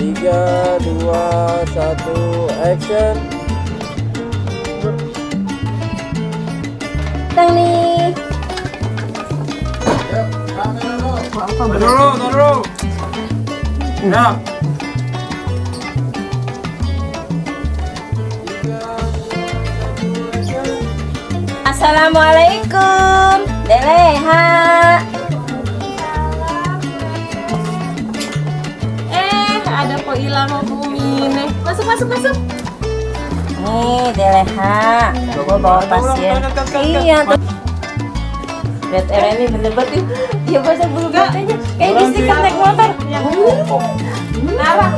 Tiga, dua, satu, action. Tang nih. Taruh. Ya. Assalamualaikum, Deleha. Ada kok hilang hubungin. Masuk. Nih, Deleha. Gua bawa pasien. Iya tuh. Lihat ini bener-bener dia basah bulu matanya. Kayak di stiker naik motor. Nara,